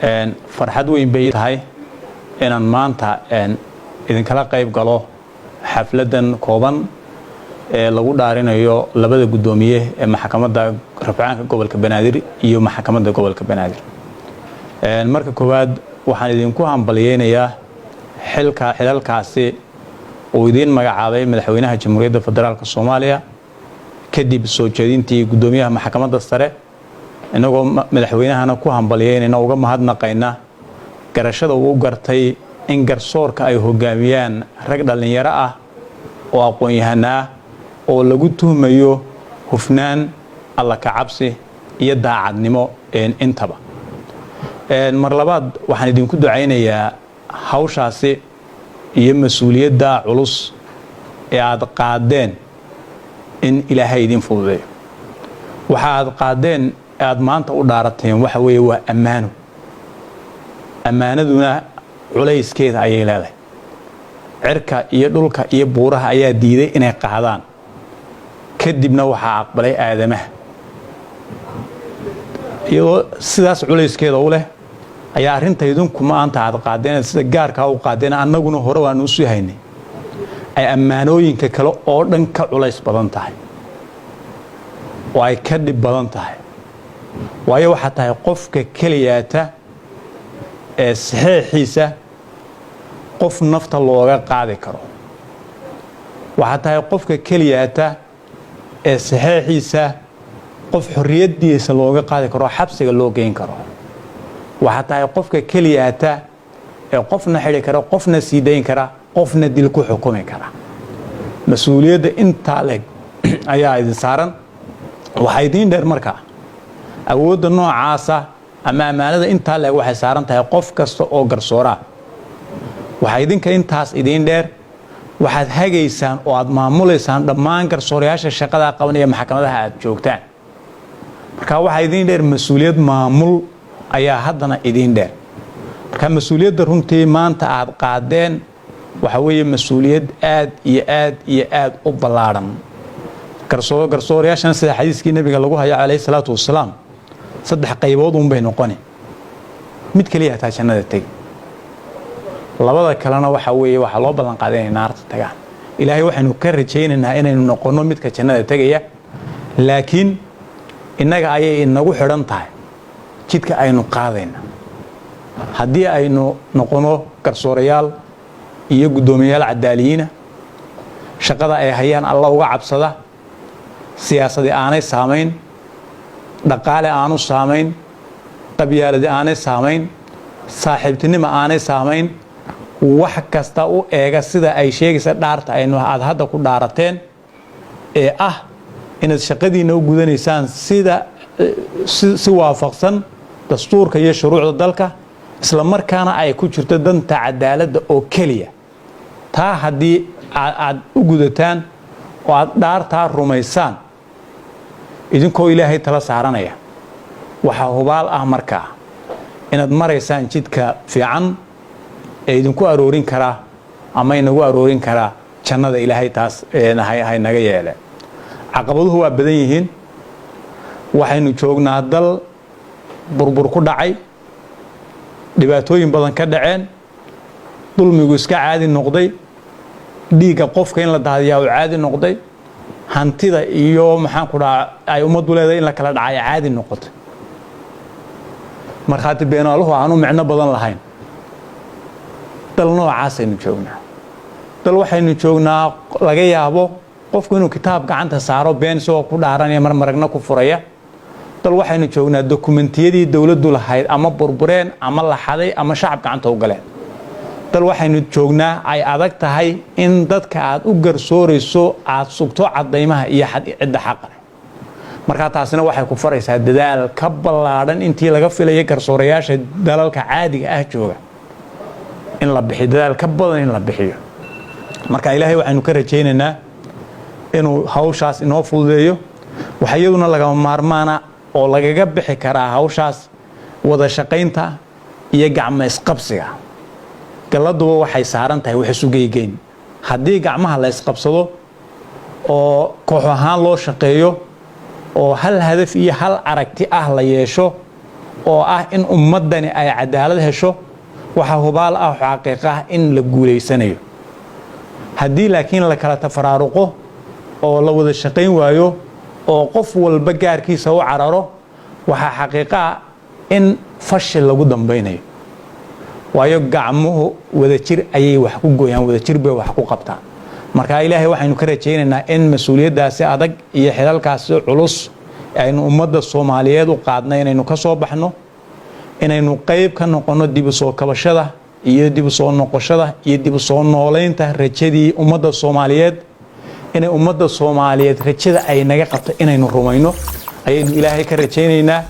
Farxad weyn bay tahay inaan maanta idinkala qayb galo xafladdan kooban ee lagu dhaarinayo labada guddoomiye ee Maxkamadda Rafcaanka Gobolka Banaadir iyo Maxkamadda Gobolka Banaadir. Marka koowaad, waxaan idinku hambalyeynayaa xilka xilalkaasi uu idiin magacaabay Madaxweynaha Jamhuuriyadda Federaalka Soomaaliya kadib soo jeedintii guddoomiyaha Maxkamadda Sare, inagoo madaxweynahana ku hambalyeynayna, uga mahadnaqayna garashada uu gartay in garsoorka ay hogaamiyaan rag dhallinyaro ah oo aqoon-yahana ah oo lagu tuhmayo hufnaan, Alla ka cabsi iyo daacadnimo intaba. Mar labaad, waxaan idinku ducaynayaa hawshaasi iyo mas-uuliyadda culus ee aada qaadeen in Ilaahay idin fududeeyo. Waxa aad qaadeen ee aada maanta u dhaarateen waxa weeye waa ammaano. Ammaanaduna culayskeeda ayay leedahay. Cirka iyo dhulka iyo buuraha ayaa diiday inay qaadaan, kadibna waxaa aqbalay aadamaha. Iyadoo sidaas culayskeeda u leh ayaa arrinta idinku maanta aad qaadeen, sida gaarkaa u qaadeen, annaguna hore waanu usii haynay, ay ammaanooyinka kale oo dhan ka culays badan tahay oo ay ka dhib badan tahay, waayo waxaa tahay qofka keliyaata ee saxeexiisa qof nafta looga qaadi karo. Waxaa tahay qofka keliyaata ee saxeexiisa qof xorriyaddiisa looga qaadi karo, xabsiga loo geyn karo. Waxaa tahay qofka keliyaata ee qofna xidhi kara, qofna sii dayn kara, qofna dil ku xukumi kara. Mas-uuliyadda intaa leeg ayaa idin saaran. Waxaa idiin dheer markaa, awoodda noocaasa ama ammaanada intaa leeg waxay saaran tahay qof kasta oo garsooraa. Waxaa idinka intaas idiin dheer, waxaad hagaysaan oo aad maamulaysaan dhammaan garsoorayaasha shaqadaa qabanaya maxkamadaha aad joogtaan. Marka waxaa idiin dheer mas-uuliyad maamul ayaa haddana idiin dheer. Marka mas-uuliyadda runtii maanta aad qaadeen waxa weeye mas-uuliyad aad iyo aad iyo aad u ballaadhan. Garsoorayaashana, sida xadiiskii Nebiga lagu hayo calayhi salaatu wasalaam, saddex qaybood uun bay noqoni: mid keliya hataa jannada tegi, labada kalena waxa weeye waxaa loo ballan qaaday inay naarta tagaan. Ilaahay waxaynu ka rajaynaynaa inaynu noqonno midka jannada tegaya, laakiin innaga ayay inagu xidhan tahay jidka aynu qaadayna. Haddii aynu noqono garsoorayaal iyo guddoomiyayaal cadaaliyiina, shaqada ay hayaan Alla uga cabsada, siyaasadii aanay saamayn, dhaqaale aanu saamayn, qabyaaladi aanay saamayn, saaxiibtinimo aanay saamayn, wax kasta u eega sida ay sheegaysa dhaarta aynu aad hadda ku dhaarateen ee ah inaad shaqadiinna u gudanaysaan sida si waafaqsan dastuurka iyo shuruucda dalka, isla markaana ay ku jirto danta cadaaladda oo keliya, taa haddii aad u gudataan oo aad dhaartaa rumaysaan idinkoo Ilaahay tala saaranaya, waxaa hubaal ah markaa inaad maraysaan jidka fiican ee idinku aroorin karaa ama inagu aroorin karaa jannada. Ilaahay taas haynaga yeele. Caqabaduhu waa badan yihiin. Waxaynu joognaa dal burbur ku dhacay, dhibaatooyin badan ka dhaceen, dulmigu iska caadi noqday, dhiigga qofka in la daadiyaa uu caadi noqday, hantida iyo maxaan ku dhahaa ay ummaddu leedahay in la kala dhacay caadi noqotay, markhaati beenaaluhu aanu micno badan lahayn. Dal noocaasaynu joognaa. Dal waxaynu joognaa laga yaabo qofku inuu kitaab gacanta saaro, been isagoo ku dhaaranaya, mar maragna ku furaya. Dal waxaynu joognaa dokumentiyadii dowladdu lahayd ama burbureen ama la xaday ama shacab gacanta u galeen. Dal waxaynu joognaa ay adag tahay in dadka aad u garsoorayso aad sugto caddaymaha iyo cidda xaqa leh. Markaa taasina waxay ku faraysaa dadaal ka ballaadhan intii laga filaya garsoorayaasha dalalka caadiga ah jooga in la bixiyo, dadaal ka badan in la bixiyo. Marka Ilaahay waxaynu ka rajaynaynaa inuu hawshaas inoo fududeeyo. Waxa iyaduna lagama maarmaana oo lagaga bixi karaa hawshaas wada shaqaynta iyo gacmo isqabsiga. Galladuba waxay saaran tahay wax isu geygeyn. Haddii gacmaha la isqabsado oo koox ahaan loo shaqeeyo oo hal hadaf iyo hal aragti ah la yeesho. Oo ah in ummaddani ay cadaalad hesho, waxaa hubaal ah oo xaqiiq ah in la guulaysanayo. Haddii laakiin la kala tafaraaruqo oo la wada shaqayn waayo oo qof walba gaarkiisa u cararo, waxaa xaqiiqa ah in fashil lagu dambaynayo, waayo gacmuhu wadajir ayay wax ku gooyaan, wadajir bay wax ku qabtaan. Marka Ilaahay waxaynu ka rajaynaynaa in mas-uuliyaddaasi adag iyo xilalkaasi culus aynu ummadda Soomaaliyeed u qaadnay inaynu ka soo baxno, inaynu qayb ka noqonno dib u soo kabashada iyo dib u soo noqoshada iyo dib u soo noolaynta rajadii ummadda Soomaaliyeed, inay ummadda Soomaaliyeed rajada ay naga qabto inaynu rumayno ayaynu Ilaahay ka rajaynaynaa.